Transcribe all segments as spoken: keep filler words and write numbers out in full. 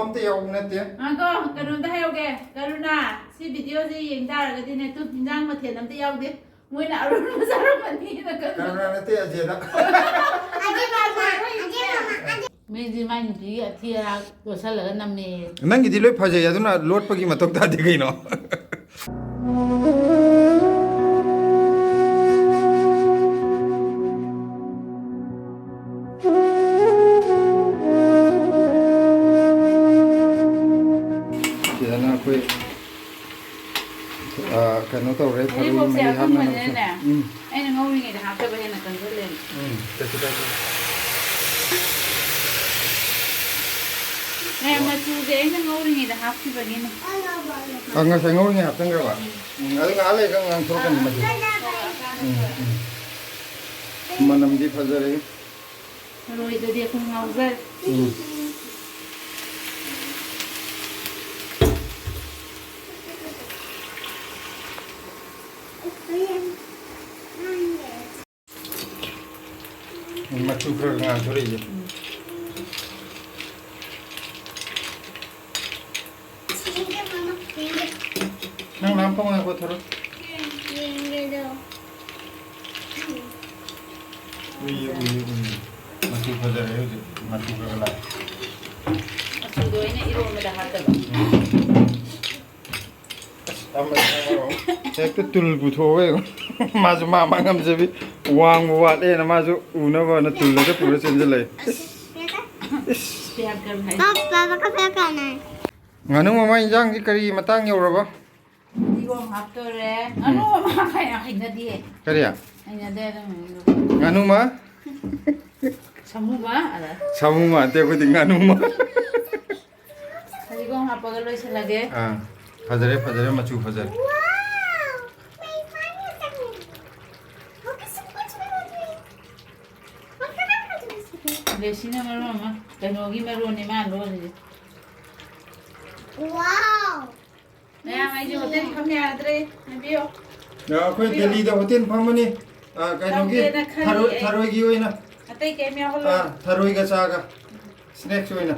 ꯑꯝꯇ ꯌꯥꯎꯕ ꯅꯠꯇꯦ꯫ ꯉꯥꯏꯈꯣ, ꯀꯩꯅꯣꯝꯇ ꯍꯥꯏꯍꯧꯒꯦ꯫ ꯀꯔꯨꯅꯥ, ꯁꯤ video ꯁꯦ ꯌꯦꯡ ꯇꯥꯔꯒꯗꯤꯅꯦ, ꯇꯨ, ꯍꯤꯟꯖꯥꯡ ꯃꯊꯦꯜ ꯑꯝꯇ ꯌꯥꯎꯗꯦ꯫ ꯃꯣꯏꯅ ꯑꯔꯨꯟꯕ ꯆꯥꯔꯝꯃꯅꯤꯅ ꯈꯟꯕ꯫ ꯀꯔꯨꯅꯥ ꯅꯠꯇꯦ, ꯑꯖꯦꯗ꯫ ꯃꯤꯗꯤ ꯃꯥꯏ ꯅꯨꯄꯤꯒꯤ ꯑꯊꯤ ꯑꯔꯥꯛ ꯂꯣꯠꯁꯜꯂꯒ ꯅꯝꯃꯦꯌꯦ꯫ ꯅꯪꯒꯤꯗꯤ ꯂꯣꯏ ꯐꯖꯩ, ꯑꯗꯨꯅ ꯂꯣꯠꯄꯒꯤ ꯃꯊꯧ ꯇꯥꯗꯦ ꯀꯩꯅꯣ꯫ ꯁꯤꯗꯅ ꯑꯩꯈꯣꯏ, ꯑ, ꯀꯩꯅꯣ ꯇꯧꯔꯦ, ꯊꯔꯣꯏ ꯎꯔꯤꯕꯣꯛꯁꯦ ꯃꯍꯤ ꯍꯥꯞꯅꯅꯕꯁꯦ꯫ ꯑꯀꯪꯕꯅꯤꯅꯅꯦ, ꯎꯝ꯫ ꯑꯩꯅ ꯉꯧꯔꯤꯉꯩꯗ ꯍꯥꯞꯇꯕ ꯍꯦꯟꯅ ꯀꯟꯖꯜꯂꯦ꯫ ꯎꯝ, ꯀꯩꯁꯨ ꯀꯥꯏꯗꯦ꯫ ꯃꯌꯥꯝ ꯃꯆꯨꯁꯦ ꯑꯩꯅ ꯉꯧꯔꯤꯉꯩꯗ ꯍꯥꯞꯈꯤꯕꯒꯤꯅꯦ꯫ ꯑ, ꯉꯁꯥꯏ ꯉꯧꯔꯤꯉꯩ ꯍꯥꯞꯆꯟꯈ꯭ꯔꯕ? ꯎꯝ꯫ ꯎꯝ, ꯑꯗꯨ ꯉꯥꯏꯍꯥꯛ ꯂꯩꯔꯒ ꯉꯥꯡꯊꯣꯔꯛꯀꯅꯤ ꯃꯆꯨ꯫ ꯎꯝ, ꯎꯝ꯫ ꯃꯅꯝꯗꯤ ꯐꯖꯔꯦ꯫ ꯊꯔꯣꯏꯗꯗꯤ ꯑꯩꯈꯣꯏ ꯉꯥꯎꯖꯔꯦ꯫ ꯎꯝ꯫ ꯎꯝ, ꯃꯆꯨ ꯈꯔ ꯉꯥꯡꯊꯣꯔꯛꯏꯁꯦ꯫ ꯎꯝ꯫ ꯅꯪ ꯂꯥꯝ ꯐꯥꯎ ꯉꯥꯏꯈꯣ, ꯊꯔꯣꯏ꯫ ꯌꯦꯡꯒꯦꯗꯣ꯫ ꯎꯏꯌꯦ, ꯎꯏꯌꯦ, ꯎꯏꯌꯦ꯫ ꯃꯆꯨ ꯐꯖꯔꯦ ꯍꯧꯖꯤꯛ꯫ ꯃꯆꯨ ꯈꯔ ꯈꯔ ꯂꯥꯛꯑꯦ꯫ ꯃꯆꯨꯗꯣ ꯑꯩꯅ ꯏꯔꯣꯟꯕꯗ ꯍꯥꯞꯇꯕ꯫ ꯎꯝ꯫ ꯑꯁ, ꯑꯃ ꯍꯦꯛꯇ ꯇꯨꯜ ꯄꯨꯊꯣꯛꯑꯒ ꯌꯦꯡꯉꯣ꯫ ꯃꯥꯁꯨ ꯃꯥ ꯃꯥ ꯉꯝꯖꯕꯤ꯫ ꯋꯥꯡꯕ ꯋꯥꯠꯂꯦꯅ ꯃꯥꯁꯨ ꯎꯅꯕꯅ ꯇꯨꯜ ꯍꯦꯛꯇ ꯄꯨꯔ ꯆꯦꯟꯁꯤꯜꯂꯛꯑꯦ꯫ ꯏꯁ, ꯏꯁ꯫ ꯄꯥꯄꯥ, ꯄꯥꯄꯥ, ꯀꯩ ꯍꯥꯏꯅꯣ? ꯉꯥꯅꯨ ꯃꯃꯥ ꯏꯟꯖꯥꯡꯗꯤ ꯀꯔꯤ ꯃꯇꯥꯡ ꯌꯧꯔꯕ? ꯐꯗꯤꯒꯣꯝ ꯍꯥꯞꯇꯣꯔꯦ꯫ ꯎꯝ꯫ ꯉꯥꯅꯨ ꯃꯃꯥ ꯀꯥꯏꯅ ꯍꯩꯅꯗꯤꯌꯦ꯫ ꯀꯔꯤ? ꯍꯩꯅꯗꯦ ꯑꯗꯨꯝ꯫ ꯉꯥꯅꯨ ꯃꯥ? ꯁꯥꯃꯨ ꯃꯥ? ꯑꯗ꯫ ꯁꯥꯃꯨ ꯃꯥ ꯅꯠꯇꯦ, ꯑꯩꯈꯣꯏꯗꯤ ꯉꯥꯅꯨ ꯃꯥ꯫ ꯐꯗꯤꯒꯣꯝ ꯍꯥꯞꯄꯒ ꯂꯣꯏꯁꯤꯜꯂꯒꯦ꯫ ꯑꯥ, ꯐꯖꯔꯦ, ꯐꯖꯔꯦ, ꯃꯆꯨ ꯐꯖꯔꯦ꯫ ꯂꯦꯁꯤꯅ ꯃꯔꯣꯟ ꯑꯃ ꯀꯩꯅꯣꯒꯤ ꯃꯔꯣꯟꯅꯤ ꯃꯥ ꯂꯣꯜꯂꯤꯁꯦ꯫ ꯋꯥꯎ! ꯃꯌꯥꯝ, ꯑꯩꯁꯦ ꯍꯣꯇꯦꯜ ꯐꯝ ꯌꯥꯗ꯭ꯔꯦ, ꯍꯥꯏꯕꯤꯌꯣ꯫ ꯑ, ꯑꯩꯈꯣꯏ ꯍꯥꯏꯕꯤꯌꯣ꯫ ꯗꯦꯜꯂꯤꯗ ꯍꯣꯇꯦꯜ ꯐꯝꯃꯅꯤ꯫ ꯑ, ꯀꯩꯅꯣꯒꯤ ꯐꯝꯒꯦꯅ ꯈꯜꯂꯤ ꯊꯔꯣꯏ-, ꯑꯩ꯫ ꯊꯔꯣꯏꯒꯤ ꯑꯣꯏꯅ꯫ ꯑꯇꯩ ꯀꯩꯝ ꯌꯥꯎꯍꯜꯂꯣꯏ꯫ ꯑ, ꯊꯔꯣꯏꯒ ꯆꯥꯒ꯫ ꯁ꯭ꯅꯦꯛꯁ ꯑꯣꯏꯅ꯫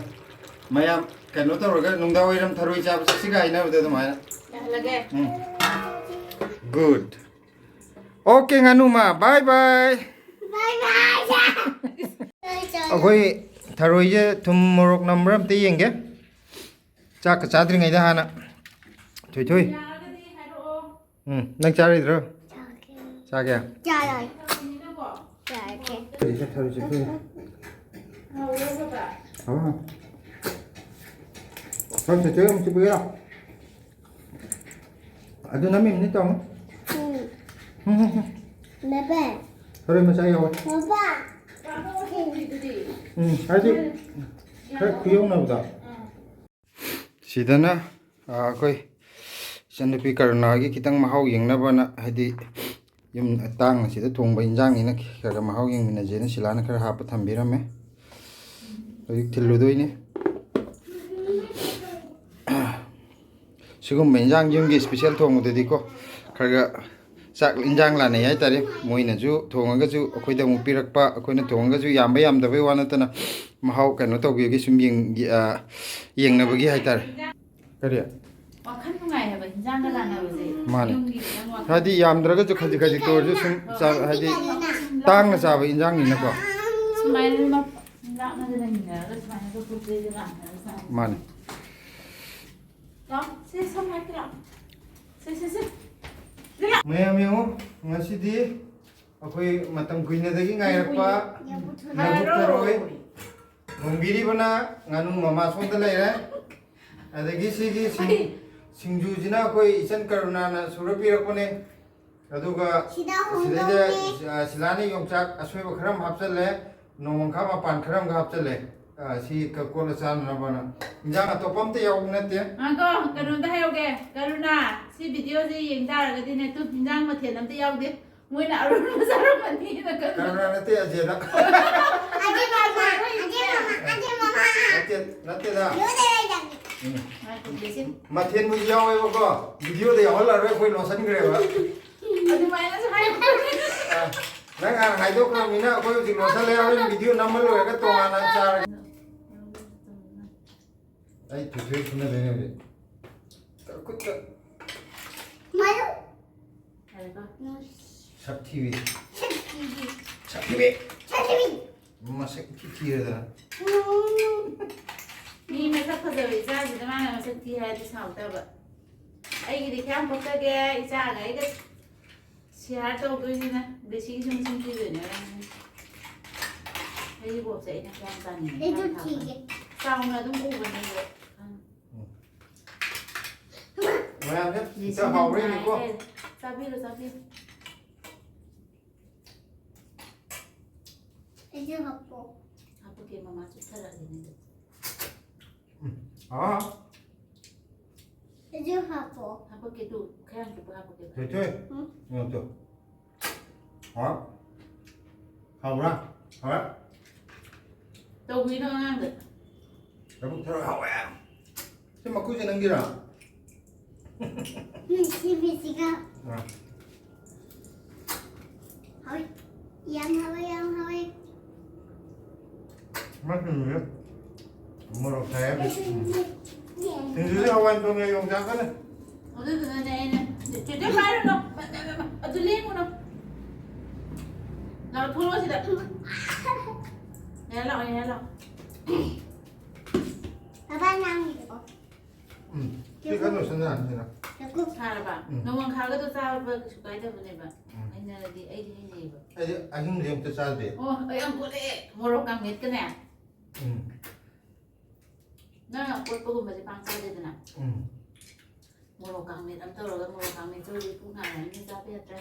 ꯃꯌꯥꯝ ꯀꯩꯅꯣ ꯇꯧꯔꯒ ꯅꯨꯡꯗꯥꯡ ꯋꯥꯏꯔꯝ ꯊꯔꯣꯏ ꯆꯥꯕ ꯆꯠꯁꯤꯒ ꯍꯥꯏꯅꯕꯗꯣ ꯑꯗꯨꯃꯥꯏꯅ꯫ ꯌꯥꯍꯜꯂꯒꯦ꯫ ꯎꯝ꯫ Good. Okay, ꯉꯥꯅꯨꯃ, bye bye. Bye bye. ꯑꯩꯈꯣꯏ ꯊꯔꯣꯏꯁꯦ ꯊꯨꯝ ꯃꯣꯔꯣꯛ ꯅꯝꯕ꯭ꯔꯥ ꯑꯝꯇ ꯌꯦꯡꯒꯦ꯫ ꯆꯥꯛꯀ ꯆꯥꯗ꯭ꯔꯤꯉꯩꯗ ꯍꯥꯟꯅ꯫ ꯊꯣꯏꯊꯣꯏ꯫ ꯌꯥꯔꯒꯗꯤ ꯍꯥꯏꯔꯛꯑꯣ꯫ ꯎꯝ, ꯅꯪ ꯆꯥꯔꯣꯏꯗ꯭ꯔꯣ? ꯆꯥꯒꯦ꯫ ꯆꯥꯒꯦ? ꯆꯥꯔꯣꯏ꯫ ꯆꯥꯔꯒꯦ꯫ ꯊꯔꯣꯏꯁꯦ, ꯊꯔꯣꯏꯁꯦ, ꯊꯔꯣꯏꯁꯦ꯫ ꯍꯥꯎ꯫ ꯊꯔꯣꯏ ꯆꯦꯆꯦ ꯑꯃꯨꯛ ꯆꯤꯛꯄꯤꯒꯦꯔꯣ? ꯑꯗꯨ ꯅꯝꯃꯤꯕꯅꯤ ꯇꯥꯃꯣ꯫ ꯎꯝ꯫ ꯎꯝ, ꯎꯝ, ꯎꯝ꯫ ꯕꯦꯕꯦ꯫ ꯊꯔꯣꯏ ꯃꯆꯥ ꯌꯥꯎꯋꯦ꯫ ꯕꯕꯥ꯫ ꯎꯝ, ꯍꯥꯏꯗꯤ ꯈꯔ ꯈꯨꯌꯧꯅꯕꯗꯣ꯫ ꯁꯤꯗꯅ, ꯑ, ꯑꯩꯈꯣꯏ ꯏꯆꯟꯅꯨꯄꯤ ꯀꯔꯨꯅꯥꯒꯤ ꯈꯤꯇꯪ ꯃꯍꯥꯎ ꯌꯦꯡꯅꯕꯅ, ꯍꯥꯏꯗꯤ ꯌꯨꯝ ꯇꯥꯡꯅ ꯁꯤꯗ ꯊꯣꯡꯕ ꯏꯟꯖꯥꯡꯅꯤꯅ ꯈꯔ ꯈꯔ ꯃꯍꯥꯎ ꯌꯦꯡꯃꯤꯟꯅꯁꯦꯅ ꯁꯤꯂꯥꯅ ꯈꯔ ꯍꯥꯞꯄ ꯊꯝꯕꯤꯔꯝꯃꯦ꯫ ꯍꯧꯖꯤꯛ ꯊꯤꯜꯂꯨꯗꯣꯏꯅꯤ꯫ ꯁꯤꯒꯨꯝꯕ ꯏꯟꯖꯥꯡ ꯌꯨꯝꯒꯤ special ꯊꯣꯡꯕꯗꯗꯤꯀꯣ, ꯈꯔ ꯈꯔ ꯆꯥꯛ ꯏꯟꯖꯥꯡ ꯂꯥꯟꯅꯩ ꯍꯥꯏꯇꯥꯔꯦ꯫ ꯃꯣꯏꯅꯁꯨ ꯊꯣꯡꯉꯒꯁꯨ ꯑꯩꯈꯣꯏꯗ ꯑꯃꯨꯛ ꯄꯤꯔꯛꯄ, ꯑꯩꯈꯣꯏꯅ ꯊꯣꯡꯉꯒꯁꯨ ꯌꯥꯝꯕ ꯌꯥꯝꯗꯕꯩ ꯋꯥ ꯅꯠꯇꯅ ꯃꯍꯥꯎ ꯀꯩꯅꯣ ꯇꯧꯕꯤꯕꯒꯤ ꯁꯨꯝ ꯌꯦꯡ-, ꯑ, ꯌꯦꯡꯅꯕꯒꯤ ꯍꯥꯏꯇꯥꯔꯦ꯫ ꯀꯔꯤ? ꯋꯥꯈꯜ ꯅꯨꯡꯉꯥꯏ ꯍꯥꯏꯕ ꯏꯟꯖꯥꯡꯒ ꯂꯥꯟꯅꯕꯁꯦ꯫ ꯃꯥꯅꯦ꯫ ꯌꯨꯝꯒꯤ ꯈꯤꯇꯪ ꯋꯥꯈꯜ ꯍꯥꯏꯗꯤ ꯌꯥꯝꯗ꯭ꯔꯒꯁꯨ ꯈꯖꯤꯛ ꯈꯖꯤꯛꯇ ꯑꯣꯏꯔꯁꯨ ꯁꯨꯝ ꯆꯥ-, ꯍꯥꯏꯗꯤ ꯇꯥꯡꯅ ꯆꯥꯕ ꯏꯟꯖꯥꯡꯅꯤꯅꯀꯣ꯫ ꯁꯨꯃꯥꯏꯅ ꯂꯥꯞꯅ ꯂꯩꯃꯤꯟꯅꯔꯒ ꯁꯨꯃꯥꯏꯅꯒ ꯄꯣꯠ ꯆꯩꯁꯦ ꯂꯥꯟꯅꯔꯒ ꯆꯥꯕꯁꯦ꯫ ꯃꯥꯅꯦ꯫ ꯂꯥꯎ, ꯁꯦ, ꯁꯝ ꯍꯥꯠꯀꯦ ꯂꯥꯎ꯫ ꯁꯦ, ꯁꯦ, ꯁꯦ꯫ ꯁꯦ ꯂꯥꯎ꯫ ꯃꯌꯥꯝ ꯌꯦꯡꯉꯨ, ꯉꯁꯤꯗꯤ ꯑꯩꯈꯣꯏ ꯃꯇꯝ ꯀꯨꯏꯅꯗꯒꯤ ꯉꯥꯏꯔꯛꯄ ꯂꯧꯕꯨꯛ ꯊꯔꯣꯏ꯫ ꯊꯣꯡꯕꯤꯔꯤꯕꯅ ꯉꯥꯅꯨ ꯃꯃꯥ ꯁꯣꯝꯗ ꯂꯩꯔꯦ꯫ ꯑꯗꯒꯤ ꯁꯤꯒꯤ ꯁꯤꯡ-, ꯁꯤꯡꯖꯨꯁꯤꯅ ꯑꯩꯈꯣꯏ ꯏꯆꯟ ꯀꯔꯨꯅꯥꯅ ꯁꯨꯔ ꯄꯤꯔꯛꯄꯅꯦ꯫ ꯑꯗꯨꯒ ꯁꯤꯗ ꯁꯤꯗꯩꯗ, ꯍꯧꯗꯣꯡꯅꯦ꯫ ꯑ, ꯁꯤꯂꯥꯅ ꯌꯣꯡꯆꯥꯛ ꯑꯁꯣꯏꯕ ꯈꯔ ꯑꯃ ꯍꯥꯞꯆꯜꯂꯦ, ꯅꯣꯡꯃꯪꯈꯥ ꯃꯄꯥꯟ ꯈꯔ ꯑꯃꯒ ꯍꯥꯞꯆꯜꯂꯦ꯫ ꯑ, ꯁꯤ ꯀ-, ꯀꯣꯠꯂ ꯆꯥꯅꯅꯕꯅ꯫ ꯏꯟꯖꯥꯡ ꯑꯇꯣꯞꯄ ꯑꯝꯇ ꯌꯥꯎꯕ ꯅꯠꯇꯦ꯫ ꯉꯥꯏꯈꯣ, ꯀꯩꯅꯣꯝꯇ ꯍꯥꯏꯍꯧꯒꯦ꯫ ꯀꯔꯨꯅꯥ, ꯁꯤ video ꯁꯤ ꯌꯦꯡ ꯇꯥꯔꯒꯗꯤꯅꯦ, ꯇꯨ, ꯏꯟꯖꯥꯡ ꯃꯊꯦꯜ ꯑꯝꯇ ꯌꯥꯎꯗꯦ꯫ ꯃꯣꯏꯅ ꯑꯔꯨꯟꯕ ꯆꯥꯔꯝꯃꯅꯤꯅ ꯀꯔꯨꯅꯥ꯫ ꯀꯔꯨꯅꯥ ꯅꯠꯇꯦ, ꯑꯖꯦꯗ꯫ ꯑꯖꯦ ꯃꯃꯥ, ꯑꯖꯦ ꯃꯃꯥ, ꯑꯖꯦ ꯃꯃꯥ꯫ ꯅꯠꯇꯦ, ꯅꯠꯇꯦꯗ꯫ ꯂꯣꯏꯅ ꯂꯩꯔꯝꯃꯤ꯫ ꯎꯝ꯫ ꯉꯥꯏꯈꯣ, ꯕꯦꯁꯤꯟ꯫ ꯃꯊꯦꯜꯕꯨꯗꯤ ꯌꯥꯎꯋꯦꯕꯀꯣ, video ꯗ ꯌꯥꯎꯍꯜꯂꯔꯣꯏ, ꯑꯩꯈꯣꯏ ꯂꯣꯠꯁꯟꯈ꯭ꯔꯦꯕ꯫ ꯑꯗꯨꯃꯥꯏꯅꯁꯨ ꯍꯥꯏꯌꯨ꯫ ꯑ, ꯅꯪ ꯍꯥꯟꯅ ꯍꯥꯏꯗꯣꯛꯈ꯭ꯔꯕꯅꯤꯅ ꯑꯩꯈꯣꯏ ꯍꯧꯖꯤꯛ ꯂꯣꯠꯁꯜꯂꯦ, ꯍꯣꯔꯦꯟ video ꯅꯝꯕ ꯂꯣꯏꯔꯒ ꯇꯣꯉꯥꯟꯅ ꯆꯥꯔꯒꯦ꯫ ꯑꯩ ꯊꯣꯏꯊꯣꯏ ꯐꯨꯅꯗꯣꯏꯅꯦ ꯍꯧꯖꯤꯛ꯫ ꯈꯨꯠꯇ꯫ ꯃꯔꯨ꯫ ꯍꯥꯏꯔꯒ꯫ ꯁꯛ ꯊꯤꯕꯤ꯫ ꯁꯛ ꯊꯤꯕꯤ꯫ ꯁꯛ ꯊꯤꯕꯤ꯫ ꯁꯛ ꯊꯤꯕꯤ꯫ ꯃꯁꯛ ꯏꯊꯤ ꯊꯤꯔꯗꯅ꯫ ꯎꯝ꯫ ꯃꯤ ꯃꯁꯛ ꯐꯖꯕ ꯏꯆꯥꯁꯤꯗ ꯃꯥꯅ ꯃꯁꯛ ꯊꯤ ꯍꯥꯏꯔꯗꯤ ꯁꯥꯎꯇꯕ꯫ ꯑꯩꯒꯤꯗꯤ ꯀꯌꯥꯝ ꯄꯛꯆꯒꯦ, ꯏꯆꯥꯒ ꯑꯩꯒ ꯁꯤꯌꯥꯔ ꯇꯧꯗꯣꯏꯅꯤꯅ ꯕ꯭ꯂꯦꯁꯤꯡꯁꯨ ꯃꯁꯤꯡ ꯊꯤꯗꯣꯏꯅꯦ꯫ ꯑꯩꯒꯤ ꯕꯣꯛꯁꯦ ꯑꯩꯅ ꯀꯌꯥꯝ ꯆꯥꯅꯤꯡꯉꯤ ꯑꯩꯁꯨ ꯀꯌꯥꯝ ꯊꯥꯕ꯫ ꯊꯤꯒꯦ꯫ ꯆꯥꯎꯅ ꯑꯗꯨꯝ ꯎꯕꯅꯦ ꯑꯗꯣ꯫ ꯎꯝ꯫ ꯃꯌꯥꯝꯁꯦ ꯏꯆꯥ ꯍꯥꯎꯕ꯭ꯔꯥ ꯌꯦꯡꯉꯨꯀꯣ꯫ ꯆꯥꯕꯤꯔꯣ, ꯆꯥꯕꯤꯔꯣ꯫ ꯑꯩꯁꯨ ꯍꯥꯞꯄꯣ꯫ ꯍꯥꯞꯄꯛꯀꯦ, ꯃꯃꯥ ꯆꯨꯞꯊꯔꯛꯑꯒꯦꯅꯦ ꯑꯗꯨ꯫ ꯎꯝ꯫ ꯑꯥ꯫ ꯑꯩꯁꯨ ꯍꯥꯞꯄꯣ꯫ ꯍꯥꯞꯄꯛꯀꯦ ꯇꯨ, ꯈꯔ ꯌꯥꯝ ꯆꯨꯞꯄ ꯍꯥꯞꯄꯛꯀꯦ꯫ ꯊꯣꯏ ꯊꯣꯏ꯫ ꯎꯝ꯫ ꯌꯦꯡꯉꯣ ꯇꯨ꯫ ꯍꯥꯎ꯫ ꯍꯥꯎꯕ꯭ꯔꯥ? ꯍꯥꯎ꯫ ꯇꯧꯕꯤꯅꯣ ꯑꯉꯥꯡꯗ꯫ ꯂꯧꯕꯨꯛ ꯊꯔꯣꯏ ꯍꯥꯎꯋꯦ꯫ ꯁꯤ ꯃꯀꯨꯁꯦ ꯅꯪꯒꯤꯔꯥ? ꯎꯝ, ꯁꯤ ꯃꯤꯁꯤꯒ꯫ ꯑꯥ꯫ ꯍꯥꯎꯋꯤ꯫ ꯌꯥꯝ ꯍꯥꯎꯋꯦ, ꯌꯥꯝ ꯍꯥꯎꯋꯦ꯫ ꯃꯥ ꯁꯤꯡꯖꯨꯁꯦ ꯃꯣꯔꯣꯛ ꯁꯥꯏ ꯍꯥꯏꯕ꯫ ꯁꯤꯡꯖꯨꯁꯦ ꯍꯋꯥꯏ ꯊꯣꯡꯉꯦ, ꯌꯣꯡꯆꯥꯛꯀꯅꯦ꯫ ꯑꯗꯨꯗꯨꯅꯅꯦ ꯑꯩꯅ, ꯆꯦꯆꯦ ꯄꯥꯏꯔꯨꯅꯨ꯫ ꯑꯗꯨ ꯂꯦꯡꯉꯨꯅꯨ꯫ ꯂꯥꯎ, ꯊꯣꯛꯂꯛꯑꯣ ꯁꯤꯗ꯫ ꯌꯥꯔꯦ, ꯂꯥꯛꯑꯣ, ꯌꯥꯔꯦ, ꯂꯥꯛꯑꯣ꯫ ꯕꯕꯥ, ꯅꯪꯒꯤꯗꯣ꯫ ꯎꯝ꯫ ꯁꯤ ꯈꯔ ꯂꯣꯏꯁꯟ ꯌꯥꯅꯤ ꯁꯤꯅ꯫ ꯁꯥꯔꯕ? ꯎꯝ꯫ ꯅꯣꯡꯃꯪꯈꯥꯒꯗꯣ ꯆꯥꯕ ꯀꯩꯁꯨ ꯀꯥꯏꯗꯕꯅꯦꯕ꯫ ꯎꯝ꯫ ꯍꯩꯅꯔꯗꯤ ꯑꯩꯗꯤ ꯍꯩꯅꯩꯌꯦꯕ꯫ ꯑꯩꯗꯤ ꯑꯍꯤꯡꯁꯦ ꯑꯝꯇ ꯆꯥꯗꯦ꯫ ꯑꯣ, ꯑꯩ ꯌꯥꯝ ꯀꯣꯠꯂꯛꯑꯦ꯫ ꯃꯣꯔꯣꯛ ꯀꯥꯡꯃꯦꯠꯀꯅꯦ꯫ ꯎꯝ꯫ ꯅꯪ ꯑꯀꯣꯠꯄꯒꯨꯝꯕꯁꯦ ꯄꯥꯛ ꯆꯥꯗꯦꯗꯅ꯫ ꯎꯝ꯫ ꯃꯣꯔꯣꯛ ꯀꯥꯡꯃꯦꯠ ꯑꯃ ꯇꯧꯔꯒ, ꯃꯣꯔꯣꯛ ꯀꯥꯡꯃꯦꯠ ꯇꯧꯔꯗꯤ ꯄꯨꯛ ꯅꯥꯔꯅꯤ, ꯆꯥꯕ ꯌꯥꯗ꯭ꯔꯦ꯫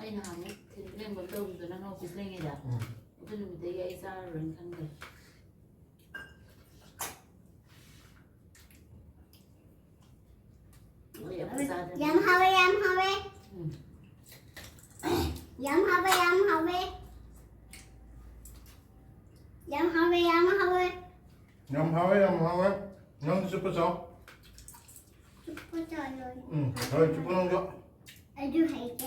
ꯑꯩ ꯅꯍꯥꯟꯃꯨꯛ ꯊꯤꯟ ꯂꯦꯡꯕ ꯇꯧꯕꯗꯣ ꯅꯪ ꯑꯣꯐꯤꯁ ꯂꯩꯉꯩꯗ꯫ ꯎꯝ꯫ ꯑꯗꯨ ꯅꯨꯃꯤꯠꯇꯒꯤ ꯑꯩ ꯆꯥꯔꯔꯣꯏꯅ ꯈꯟꯈ꯭ꯔꯦ꯫ ꯌꯥꯝ ꯍꯥꯎꯋꯦ, ꯌꯥꯝ ꯍꯥꯎꯋꯦ꯫ ꯎꯝ꯫ ꯌꯥꯝ ꯍꯥꯎꯋꯦ, ꯌꯥꯝ ꯍꯥꯎꯋꯦ꯫ ꯌꯥꯝ ꯍꯥꯎꯋꯦ, ꯌꯥꯝ ꯍꯥꯎꯋꯦ꯫ ꯌꯥꯝ ꯍꯥꯎꯋꯦ, ꯌꯥꯝ ꯍꯥꯎꯋꯦ꯫ ꯅꯪꯁꯨ ꯆꯨꯞꯄ ꯆꯥꯎ꯫ ꯆꯨꯞꯄ ꯆꯥꯎ꯫ ꯎꯝ, ꯍꯣꯏ, ꯆꯨꯞꯄ ꯅꯪꯁꯨ꯫ ꯑꯩꯁꯨ ꯍꯩꯇꯦ꯫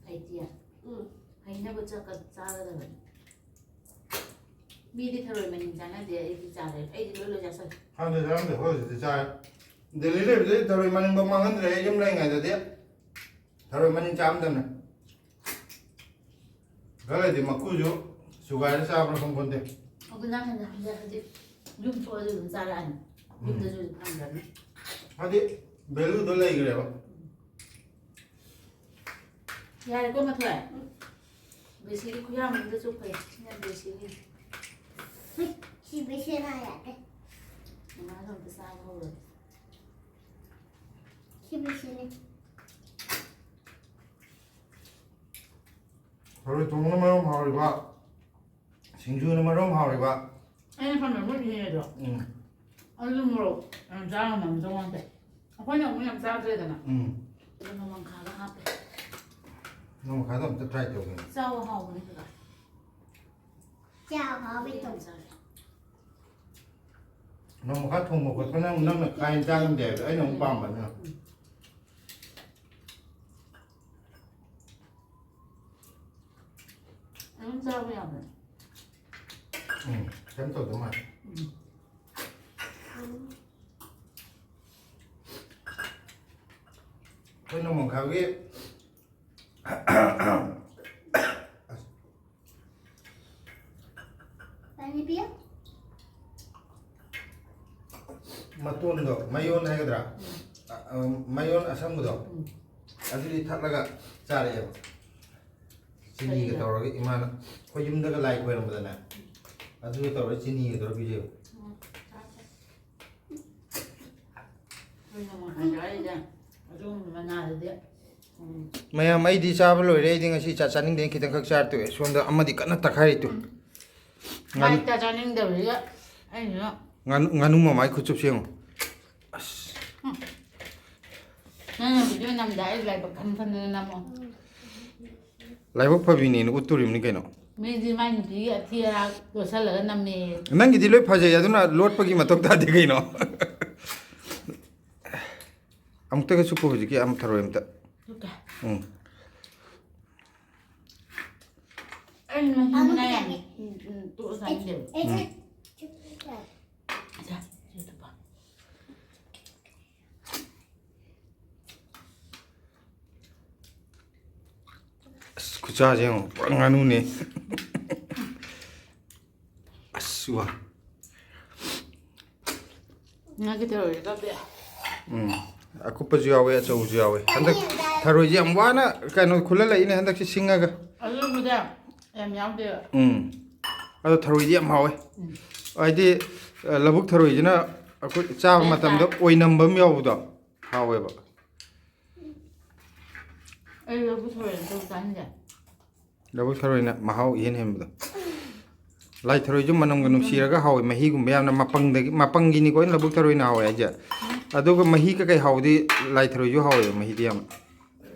ꯍꯩꯇꯤꯌꯦ? ꯎꯝ꯫ ꯍꯩꯅꯕ ꯆꯥꯛꯀ ꯆꯥꯒꯗꯕꯅꯤ꯫ ꯃꯤꯗꯤ ꯊꯔꯣꯏ ꯃꯅꯤꯡ ꯆꯥꯅꯗꯦ, ꯑꯩꯗꯤ ꯆꯥꯔꯦ, ꯑꯩꯗꯤ ꯂꯣꯏ ꯂꯣꯏ ꯆꯥꯁꯜꯂꯦ꯫ ꯈꯪꯗꯦ, ꯆꯥꯔꯝꯗꯦ, ꯑꯩꯈꯣꯏ ꯍꯧꯖꯤꯛꯇꯤ ꯆꯥꯔꯦ꯫ ꯗꯦꯜꯂꯤ ꯂꯩꯕꯗꯗꯤ ꯊꯔꯣꯏ ꯃꯅꯤꯡꯐꯥꯎ ꯃꯥꯡꯍꯟꯗ꯭ꯔꯦ, ꯑꯩ ꯌꯨꯝ ꯂꯩꯔꯤꯉꯩꯗꯗꯤ ꯊꯔꯣꯏ ꯃꯅꯤꯡ ꯆꯥꯔꯝꯗꯕꯅꯦ꯫ ꯈꯔ ꯂꯩꯗꯤ ꯃꯀꯨꯁꯨ ꯁꯨꯒꯥꯏꯔ ꯆꯥꯕ꯭ꯔꯥ ꯈꯪꯄꯣꯟꯇꯦ꯫ ꯑꯗꯨ ꯅꯪ ꯍꯟꯗꯛ, ꯍꯟꯗꯛ ꯍꯧꯖꯤꯛ ꯌꯨꯝ ꯊꯣꯛꯑꯁꯨ ꯑꯗꯨꯝ ꯆꯥꯔꯛꯑꯅꯤ꯫ ꯎꯝ꯫ ꯌꯨꯝꯗꯁꯨ ꯐꯪꯗ꯭ꯔꯕꯅꯤ꯫ ꯍꯥꯏꯗꯤ ꯚꯦꯂꯨꯗꯣ ꯂꯩꯈ꯭ꯔꯦꯕ꯫ ꯌꯥꯔꯦꯀꯣ, ꯃꯊꯣꯏ? ꯕꯦꯁꯤꯒꯤ ꯈꯨꯌꯥꯝ ꯑꯃꯗ ꯆꯨꯞꯈ꯭ꯔꯦ꯫ ꯁꯤꯅ ꯕꯦꯁꯤꯒꯤ꯫ ꯁꯤ ꯕꯦꯁꯤꯅ ꯌꯥꯗꯦ꯫ ꯃꯃꯥꯗꯣ ꯑꯝꯇ ꯆꯥꯕ ꯍꯧꯔꯒꯦ꯫ ꯁꯤ ꯕꯦꯁꯤꯅꯤ꯫ ꯊꯔꯣꯏ ꯊꯣꯡꯕꯅ ꯃꯔꯣꯝ ꯍꯥꯎꯔꯤꯕ, ꯁꯤꯡꯖꯨꯅ ꯃꯔꯣꯝ ꯍꯥꯎꯔꯤꯕ꯫ ꯑꯩꯅ ꯈꯟꯕ ꯃꯣꯏ ꯏꯅꯦꯗꯣ꯫ ꯎꯝ꯫ ꯑꯗꯨ ꯃꯣꯔꯣꯛ ꯌꯥꯝ ꯆꯥ ꯉꯝꯃꯝꯗꯧ ꯃꯥꯟꯗꯦ꯫ ꯑꯩꯈꯣꯏꯅ ꯑꯃꯨꯛ ꯌꯥꯝ ꯆꯥꯗ꯭ꯔꯦꯗꯅ꯫ ꯎꯝ꯫ ꯑꯗꯨ ꯅꯣꯡꯃꯪꯈꯥꯒ ꯍꯥꯞꯄꯦ꯫ ꯅꯣꯡꯃꯪꯈꯥꯗꯣ ꯑꯝꯇ try ꯇꯧꯒꯦ꯫ ꯆꯥꯎ ꯍꯥꯎꯕꯅꯤ ꯈꯔ꯫ ꯆꯥꯎ ꯍꯥꯎꯕꯤ ꯑꯩ ꯌꯥꯝ ꯇꯧ꯫ ꯆꯥꯔꯦ꯫ ꯅꯣꯡꯃꯪꯈꯥ ꯊꯣꯡꯕ ꯈꯣꯠꯄ ꯅꯪ, ꯅꯪꯅ ꯀꯥ ꯍꯦꯟꯅ ꯆꯥ ꯉꯝꯗꯦ ꯍꯥꯏꯕꯗꯣ ꯑꯩꯅ ꯑꯃꯨꯛ ꯄꯥꯝꯕꯅꯤꯅ꯫ ꯎꯝ꯫ ꯑꯗꯨꯝ ꯆꯥꯕ ꯌꯥꯕꯅꯦ꯫ ꯎꯝ, ꯀꯩꯝ ꯇꯧꯗꯧ ꯃꯥꯜꯂꯦ꯫ ꯎꯝ꯫ ꯑꯩꯈꯣꯏ ꯅꯣꯡꯃꯪꯈꯥꯒꯤ ꯄꯥꯅꯤ ꯄꯤꯌꯨ꯫ ꯃꯇꯣꯟꯗꯣ, ꯃꯌꯣꯟ ꯍꯥꯏꯒꯗ꯭ꯔꯥ? ꯎꯝ꯫ ꯑ, ꯑ, ꯃꯌꯣꯟ ꯑꯁꯪꯕꯗꯣ, ꯎꯝ꯫ ꯑꯗꯨꯗꯤ ꯊꯛꯂꯒ ꯆꯥꯔꯛꯑꯦꯕ꯫ ꯆꯤꯅꯤꯒ ꯀꯔꯤꯅꯣ? ꯇꯧꯔꯒ ꯏꯃꯥꯅ ꯑꯩꯈꯣꯏ ꯌꯨꯝꯗꯒ ꯂꯥꯏ ꯈꯣꯏꯔꯝꯕꯗꯅꯦ, ꯑꯗꯨꯒ ꯇꯧꯔꯒ ꯆꯤꯅꯤꯒ ꯇꯧꯔꯒ ꯄꯤꯖꯩꯕ꯫ ꯎꯝ, ꯆꯥꯁꯦ꯫ ꯑꯩꯈꯣꯏꯅ ꯑꯃꯨꯛ ꯍꯥꯏꯖꯔꯛꯏꯁꯦ, ꯑꯗꯨꯒꯨꯝꯕ ꯃꯅꯥꯗꯨꯗꯤ, ꯎꯝ꯫ ꯃꯌꯥꯝ, ꯑꯩꯗꯤ ꯆꯥꯕ ꯂꯣꯏꯔꯦ꯫ ꯑꯩꯗꯤ ꯉꯁꯤ ꯆꯥ ꯆꯥꯅꯤꯡꯗꯦꯅ ꯈꯤꯇꯪꯈꯛ ꯆꯥꯔ ꯇꯣꯛꯑꯦ꯫ ꯁꯣꯝꯗ ꯑꯃꯗꯤ ꯀꯟꯅ ꯇꯛꯈꯥꯏꯔꯤ ꯇꯨ꯫ ꯎꯝ꯫ ꯉꯥꯅꯨ-, ꯃꯥꯏ ꯆꯥ ꯆꯥꯅꯤꯡꯗꯕꯁꯤꯒ ꯑꯩꯅ ꯉꯥꯅꯨ, ꯉꯥꯅꯨ ꯃꯃꯥꯏ ꯈꯨꯠꯆꯨꯞꯁꯦ ꯌꯦꯡꯉꯣ꯫ ꯑꯁ꯫ ꯎꯝ꯫ ꯅꯪꯅ video ꯅꯝꯗ ꯑꯩ ꯂꯥꯏꯕꯛ ꯈꯟ ꯈꯟꯗꯅ ꯅꯝꯃꯣ꯫ ꯂꯥꯏꯕꯛ ꯐꯕꯤꯅꯦꯅ ꯎꯠꯇꯣꯔꯤꯕꯅꯤ ꯀꯩꯅꯣ꯫ ꯃꯤꯗꯤ ꯃꯥꯏ ꯅꯨꯄꯤꯒꯤ ꯑꯊꯤ ꯑꯔꯥꯛ ꯂꯣꯠꯁꯜꯂꯒ ꯅꯝꯃꯦꯌꯦ꯫ ꯅꯪꯒꯤꯗꯤ ꯂꯣꯏ ꯐꯖꯩ, ꯑꯗꯨꯅ ꯂꯣꯠꯄꯒꯤ ꯃꯊꯧ ꯇꯥꯗꯦ ꯀꯩꯅꯣ꯫ ꯑꯃꯨꯛꯇꯒ ꯆꯨꯞꯄꯨ ꯍꯧꯖꯤꯛꯀꯤ ꯑꯃ ꯊꯔꯣꯏ ꯑꯝꯇ꯫ ꯆꯨꯞꯀꯦ꯫ ꯎꯝ꯫ ꯃꯍꯤ ꯃꯅꯥꯏ ꯌꯥꯝ ꯇꯣꯛꯑ ꯆꯥꯅꯤꯡꯗꯦꯕ꯫ ꯎꯝ꯫ ꯁꯦ, ꯁꯤ ꯇꯨꯞꯄꯣ꯫ ꯑꯁ, ꯈꯨꯠꯆꯥꯁꯦ ꯌꯦꯡꯉꯣ, ꯄꯨꯔꯥ ꯉꯥꯅꯨꯅꯦ꯫ ꯑꯁ, ꯋꯥ꯫ ꯉꯥꯒꯤ ꯊꯔꯣꯏꯁꯦ ꯀꯛꯄ ꯌꯥꯏ꯫ ꯎꯝ꯫ ꯑꯀꯨꯞꯄꯁꯨ ꯌꯥꯎꯋꯦ, ꯑꯆꯧꯕꯁꯨ ꯌꯥꯎꯋꯦ꯫ ꯍꯟꯗꯛ ꯊꯔꯣꯏꯁꯦ ꯌꯥꯝ ꯋꯥꯅ ꯀꯩꯅꯣ ꯈꯨꯜꯍꯜꯂꯛꯏꯅꯦ ꯍꯟꯗꯛꯁꯦ ꯁꯤꯡꯉꯒ꯫ ꯑꯗꯨꯕꯨꯗꯤ ꯌꯥꯝ ꯌꯥꯎꯗꯦꯕ꯫ ꯎꯝ꯫ ꯑꯗꯣ ꯊꯔꯣꯏꯗꯤ ꯌꯥꯝ ꯍꯥꯎꯋꯦ꯫ ꯎꯝ꯫ ꯍꯥꯏꯗꯤ, ꯑ, ꯂꯧꯕꯨꯛ ꯊꯔꯣꯏꯁꯤꯅ ꯑꯩꯈꯣꯏ ꯆꯥꯕ ꯃꯇꯝꯗ ꯑꯣꯏꯅꯝꯕ ꯑꯃ ꯌꯥꯎꯕꯗꯣ ꯍꯥꯎꯋꯦꯕ꯫ ꯑꯩ ꯂꯧꯕꯨꯛ ꯊꯔꯣꯏ ꯑꯝꯇ ꯆꯥꯅꯤꯡꯗꯦ꯫ ꯂꯧꯕꯨꯛ ꯊꯔꯣꯏꯅ ꯃꯍꯥꯎ ꯏꯍꯦꯟ ꯍꯦꯟꯕꯗꯣ꯫ ꯂꯥꯏ ꯊꯔꯣꯏꯁꯨ ꯃꯅꯝꯒ ꯅꯨꯡꯁꯤꯔꯒ ꯍꯥꯎꯋꯤ, ꯃꯍꯤꯒꯨꯝꯕ ꯌꯥꯝꯅ ꯃꯄꯪꯗꯒꯤ, ꯃꯄꯪꯒꯤꯅꯤꯀꯣ ꯑꯩꯅ ꯂꯧꯕꯨꯛ ꯊꯔꯣꯏꯅ ꯍꯥꯎꯋꯦ ꯍꯥꯏꯁꯦ꯫ ꯑꯗꯨꯒ ꯃꯍꯤ ꯀꯀꯩ ꯍꯥꯎꯗꯤ ꯂꯥꯏ ꯊꯔꯣꯏꯁꯨ ꯍꯥꯎꯋꯦꯕ, ꯃꯍꯤꯗꯤ ꯌꯥꯝ꯫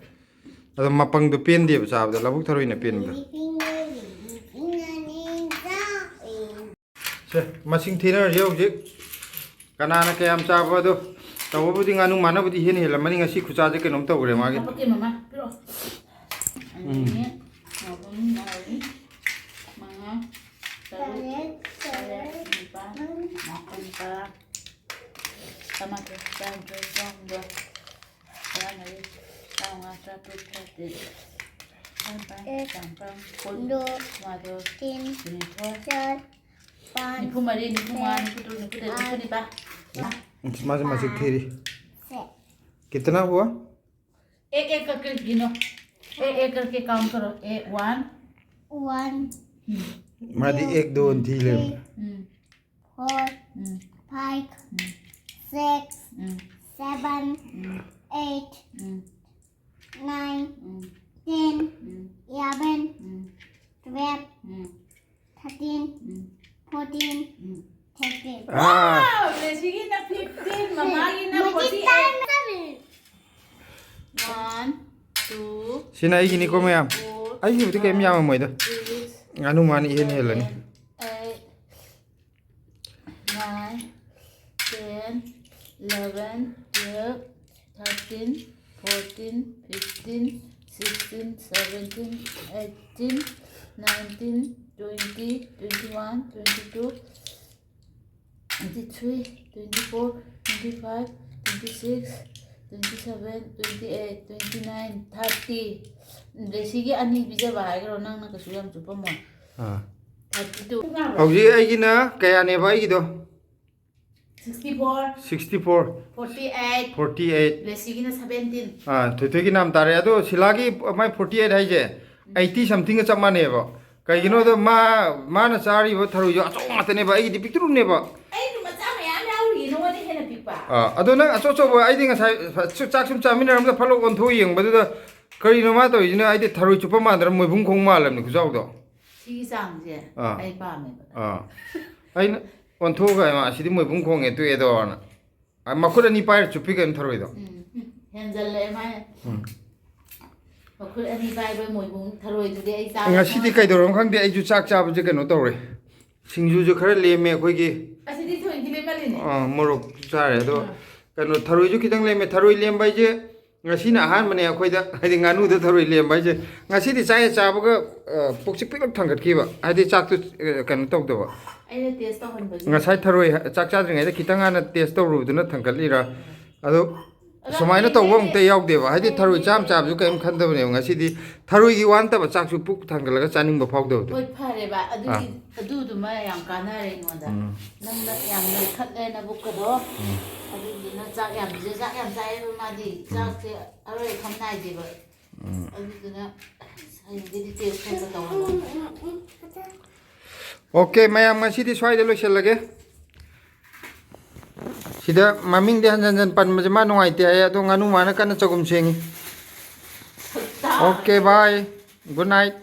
ꯑꯗꯣ ꯃꯄꯪꯗꯣ ꯄꯦꯟꯗꯦꯕ ꯆꯥꯕꯗ, ꯂꯧꯕꯨꯛ ꯊꯔꯣꯏꯅ ꯄꯦꯟꯕꯗꯣ꯫ ꯁꯦ, ꯃꯁꯤꯡ ꯊꯤꯅꯔꯁꯦ ꯍꯧꯖꯤꯛ꯫ ꯀꯅꯥꯅ ꯀꯌꯥꯝ ꯆꯥꯕ ꯑꯗꯣ꯫ ꯇꯧꯕꯕꯨꯗꯤ ꯉꯥꯅꯨ ꯃꯥꯅꯕꯨꯗꯤ ꯏꯍꯦꯟ ꯍꯦꯜꯂꯝꯃꯅꯤ꯫ ꯉꯁꯤ ꯈꯨꯆꯥꯁꯦ ꯀꯩꯅꯣꯝ ꯇꯧꯈ꯭ꯔꯦ ꯃꯥꯒꯤ꯫ ꯍꯥꯄꯛꯀꯦ ꯃꯃꯥ, ꯄꯤꯔꯛꯑꯣ꯫ ꯎꯝ꯫ ꯑꯅꯤ, ꯑꯍꯨꯝ, ꯃꯔꯤ, ꯃꯉꯥ, ꯇꯔꯨꯛ, ꯇꯔꯦꯠ, ꯅꯤꯄꯥꯜ, ꯃꯥꯄꯜ, ꯇꯔꯥ, ꯇꯔꯥꯃꯥꯊꯣꯏ, ꯇꯔꯥꯅꯤꯊꯣꯏ, ꯇꯔꯥꯍꯨꯝꯗꯣꯏ, ꯇꯔꯥꯃꯔꯤ, ꯇꯔꯥꯃꯉꯥ, ꯇꯔꯥꯇꯔꯨꯛ, ꯇꯔꯥꯇꯔꯦꯠ, ꯇꯔꯥꯅꯤꯄꯥꯜ, ꯇꯔꯥꯃꯥꯄꯜ, ꯀꯨꯟ, ꯀꯨꯟꯃꯥꯊꯣꯏ, ꯀꯨꯟꯅꯤꯊꯣꯏ, ꯅꯤꯐꯨ ꯃꯔꯤ, ꯅꯤꯐꯨ ꯃꯉꯥ, ꯅꯤꯐꯨ ꯇꯔꯨꯛ, ꯅꯤꯐꯨ ꯇꯔꯦꯠ, ꯅꯤꯐꯨ ꯅꯤꯄꯥꯜ꯫ ꯃꯥꯁꯦ ꯃꯁꯤꯡ ꯊꯤꯔꯤ꯫ कितना हुआ? एक एक करके गिनो। एक एक करके काउंट करो। ए, वन। वन। मादी एक दो तीन। Hmm. Four. Hmm. Five. Hmm. Six. Hmm. Seven. Hmm. Eight. Hmm. Nine. Hmm. Ten. Hmm. Eleven. Hmm. Twelve. Hmm. Thirteen, hmm. Fourteen, hmm. Thirteen. ꯂꯦꯁꯤꯒꯤꯅ ꯐꯤꯐꯇꯤꯟ, ꯃꯃꯥꯒꯤꯅ ꯐꯣꯔꯇꯤ ꯑꯩꯠ꯫ ꯋꯥꯟ, ꯇꯨ, ꯁꯤꯅ ꯑꯩꯒꯤꯅꯤꯀꯣ ꯃꯌꯥꯝ꯫ Four, ꯑꯩꯒꯤꯕꯨꯗꯤ ꯀꯩꯝ ꯌꯥꯝꯃꯝꯃꯣꯏꯗ꯫ Six, ꯉꯥꯅꯨ ꯃꯥꯅ ꯏꯍꯦꯟ ꯍꯦꯜꯂꯅꯤ꯫ Seven, eight, nine, ten, eleven, twelve, thirteen, fourteen, fifteen, sixteen, seventeen, eighteen, Nineteen, twenty, twenty-one, twenty-two, twenty-three, twenty-four, twenty-five, twenty-six, twenty-seven, twenty-eight, twenty-nine, thirty. ꯕ꯭ꯂꯦꯁꯤꯒꯤ ꯑꯅꯤ ꯄꯤꯖꯕ ꯍꯥꯏꯈ꯭ꯔꯣ, ꯅꯪꯅ ꯀꯩꯁꯨ ꯌꯥꯝ ꯆꯨꯞꯄꯝꯃꯣꯏ꯫ ꯑꯥ꯫ Thirty-two꯫ ꯍꯧꯖꯤꯛ ꯑꯩꯒꯤꯅ ꯀꯌꯥꯅꯦꯕ ꯑꯩꯒꯤꯗꯣ? Sixty-four, Sixty-four, forty-eight, forty-eight꯫ ꯕ꯭ꯂꯦꯁꯤꯒꯤꯅ seventeen꯫ ꯑꯥ, ꯊꯣꯏꯊꯣꯏꯒꯤ ꯅꯥꯝ ꯇꯥꯔꯦ꯫ ꯑꯗꯣ ꯁꯤꯂꯥꯒꯤ ꯃꯥꯏ forty-eight ꯍꯥꯏꯁꯦ eighty somethingꯒ ꯆꯞ ꯃꯥꯟꯅꯩꯑꯕ꯫ ꯀꯩꯒꯤꯅꯣꯗ ꯃꯥ, ꯃꯥꯅ ꯆꯥꯔꯤꯕ ꯊꯔꯣꯏꯁꯨ ꯑꯆꯧꯕ ꯉꯥꯛꯇꯅꯦꯕ, ꯑꯩꯒꯤꯗꯤ ꯄꯤꯛꯇ꯭ꯔꯨꯅꯦꯕ꯫ ꯑꯩꯗꯤ ꯃꯆꯥ ꯃꯌꯥꯝ ꯌꯥꯎꯔꯤꯌꯦ, ꯅꯉꯣꯟꯗ ꯍꯦꯟꯅ ꯄꯤꯛꯄ꯫ ꯑꯥ, ꯑꯗꯣ ꯅꯪ ꯑꯆꯧ ꯑꯆꯧꯕ, ꯑꯩꯗꯤ ꯉꯁꯥꯏ ꯆꯥꯛ ꯁꯨꯝ ꯆꯥꯃꯤꯟꯅꯔꯝꯗ ꯐꯠ ꯂꯥꯎ ꯑꯣꯟꯊꯣꯛꯑ ꯌꯦꯡꯕꯗꯨꯗ ꯀꯔꯤꯅꯣ ꯃꯥ ꯇꯧꯔꯤꯁꯤꯅ? ꯑꯩꯗꯤ ꯊꯔꯣꯏ ꯆꯨꯞꯄ ꯃꯥꯟꯗ꯭ꯔꯥ, ꯃꯣꯏꯕꯨꯡ ꯈꯣꯡ ꯃꯥꯜꯂꯕꯅꯤ ꯈꯨꯆꯥꯎꯗꯣ꯫ ꯁꯤꯒꯤ ꯆꯥꯡꯁꯦ ꯑꯥ꯫ ꯑꯩ ꯄꯥꯝꯃꯦꯕ꯫ ꯑꯥ꯫ ꯑꯩꯅ ꯑꯣꯟꯊꯣꯛꯑꯒ, "ꯍꯩꯃꯥ, ꯑꯁꯤꯗꯤ ꯃꯣꯏꯕꯨꯡ ꯈꯣꯡꯉꯦ, ꯇꯣꯛꯑꯦꯗꯣ"ꯅ꯫ ꯑꯥ, ꯃꯈꯨꯠ ꯑꯅꯤ ꯄꯥꯏꯔ ꯆꯨꯞꯄꯤ ꯀꯩꯅꯣ ꯊꯔꯣꯏꯗꯣ꯫ ꯎꯝ, ꯎꯝ, ꯍꯦꯟꯖꯜꯂꯛꯑꯦ ꯃꯥꯅ꯫ ꯎꯝ꯫ ꯃꯈꯨꯠ ꯑꯅꯤ ꯄꯥꯏꯕ ꯃꯣꯏꯕꯨꯡ ꯊꯔꯣꯏꯗꯨꯗꯤ ꯑꯩ ꯆꯥꯕ ꯉꯁꯤꯗꯤ ꯁꯨꯡꯉꯝ-, ꯀꯩꯗꯧꯔꯝ ꯈꯪꯗꯦ, ꯑꯩꯁꯨ ꯆꯥꯛ ꯆꯥꯕꯁꯦ ꯀꯩꯅꯣ ꯇꯧꯔꯦ꯫ ꯁꯤꯡꯖꯨꯁꯨ ꯈꯔ ꯂꯦꯝꯃꯦ ꯑꯩꯈꯣꯏꯒꯤ꯫ ꯑꯁꯤꯗꯤ ꯊꯣꯏꯗꯤ ꯂꯦꯝꯃꯜꯂꯤꯅꯦ꯫ ꯑꯥ, ꯃꯣꯔꯣꯛ ꯆꯥꯔꯦ꯫ ꯑꯗꯣ ꯑꯥ꯫ ꯀꯩꯅꯣ, ꯊꯔꯣꯏꯁꯨ ꯈꯤꯇꯪ ꯂꯦꯝꯃꯦ꯫ ꯊꯔꯣꯏ ꯂꯦꯝꯕ ꯍꯥꯏꯁꯦ ꯉꯁꯤꯅ ꯑꯍꯥꯟꯕꯅꯦ ꯑꯩꯈꯣꯏꯗ, ꯍꯥꯏꯗꯤ ꯉꯥꯅꯨꯗ ꯊꯔꯣꯏ ꯂꯦꯝꯕ ꯍꯥꯏꯁꯦ꯫ ꯉꯁꯤꯗꯤ ꯆꯥꯛ ꯍꯦꯛ ꯆꯥꯕꯒ, ꯑ, ꯄꯨꯛꯁꯦ ꯄꯤꯛꯂꯞ ꯊꯟꯒꯠꯈꯤꯕ, ꯍꯥꯏꯗꯤ ꯆꯥꯛꯇꯨ, ꯑ, ꯀꯩꯅꯣ ꯇꯧꯗꯕ꯫ ꯑꯩꯅ taste ꯇꯧꯍꯟꯕꯒꯤ꯫ ꯉꯁꯥꯏ ꯊꯔꯣꯏ ꯍ-, ꯆꯥꯛ ꯆꯥꯗ꯭ꯔꯤꯉꯩꯗ ꯈꯤꯇꯪ ꯍꯥꯟꯅ taste ꯇꯧꯔꯨꯕꯗꯨꯅ ꯊꯟꯒꯠꯂꯤꯔ? ꯑꯗꯣ ꯑꯗꯣ ꯁꯨꯃꯥꯏꯅ ꯇꯧꯕ ꯍꯌꯦꯡꯗꯤ ꯑꯃꯨꯛꯇ ꯌꯥꯎꯗꯦꯕ꯫ ꯍꯥꯏꯗꯤ ꯊꯔꯣꯏ ꯆꯥꯝ ꯍꯌꯦꯡꯗꯤ ꯆꯥꯕꯁꯨ ꯀꯔꯤꯝ ꯈꯟꯗꯕꯅꯦꯕ꯫ ꯉꯁꯤꯗꯤ ꯊꯔꯣꯏꯒꯤ ꯋꯥ ꯅꯠꯇꯕ ꯆꯥꯛꯁꯨ ꯄꯨꯛ ꯊꯟꯒꯠꯂꯒ ꯆꯥꯅꯤꯡꯕ ꯐꯥꯎꯗꯕꯗꯣ꯫ ꯍꯣꯏ, ꯐꯔꯦꯕ꯫ ꯑꯗꯨꯒꯤ, ꯑꯥ꯫ ꯑꯗꯨꯗꯨꯃ ꯌꯥꯝ ꯀꯥꯟꯅꯔꯦ ꯑꯩꯉꯣꯟꯗ꯫ ꯎꯝ꯫ ꯅꯪꯅ ꯌꯥꯝ ꯅꯣꯏꯈꯠꯂꯦ ꯅꯕꯨꯛꯀꯗꯣ꯫ ꯎꯝ꯫ ꯑꯗꯨꯗꯨꯅ ꯆꯥꯛ ꯌꯥꯝ ꯄꯤꯖ-, ꯆꯥꯛ ꯌꯥꯝ ꯆꯥꯏꯌꯦꯕ ꯃꯥꯗꯤ꯫ ꯎꯝ꯫ ꯆꯥꯛꯁꯦ ꯑꯔꯣꯏ ꯑꯈꯝ ꯅꯥꯏꯗꯦꯕ꯫ ꯎꯝ꯫ ꯑꯗꯨꯗꯨꯅ ꯍꯌꯦꯡꯗꯒꯤꯗꯤ taste ꯈꯔ ꯈꯔ ꯇꯧꯔꯒ꯫ OK, ꯃꯌꯥꯝ, ꯉꯁꯤꯗꯤ ꯁ꯭ꯋꯥꯏꯗ ꯂꯣꯏꯁꯤꯜꯂꯒꯦ꯫ ꯁꯤꯗ ꯃꯃꯤꯡꯗꯤ ꯍꯟꯖꯟ ꯍꯟꯖꯟ ꯄꯟꯕꯁꯦ ꯃꯥ ꯅꯨꯡꯉꯥꯏꯇꯦ ꯍꯥꯏꯌꯦ, ꯑꯗꯣ ꯉꯥꯅꯨ ꯃꯥꯅ ꯀꯟꯅ ꯆꯒꯨꯝ ꯁꯦꯡꯉꯤ꯫ OK, bye, good night꯫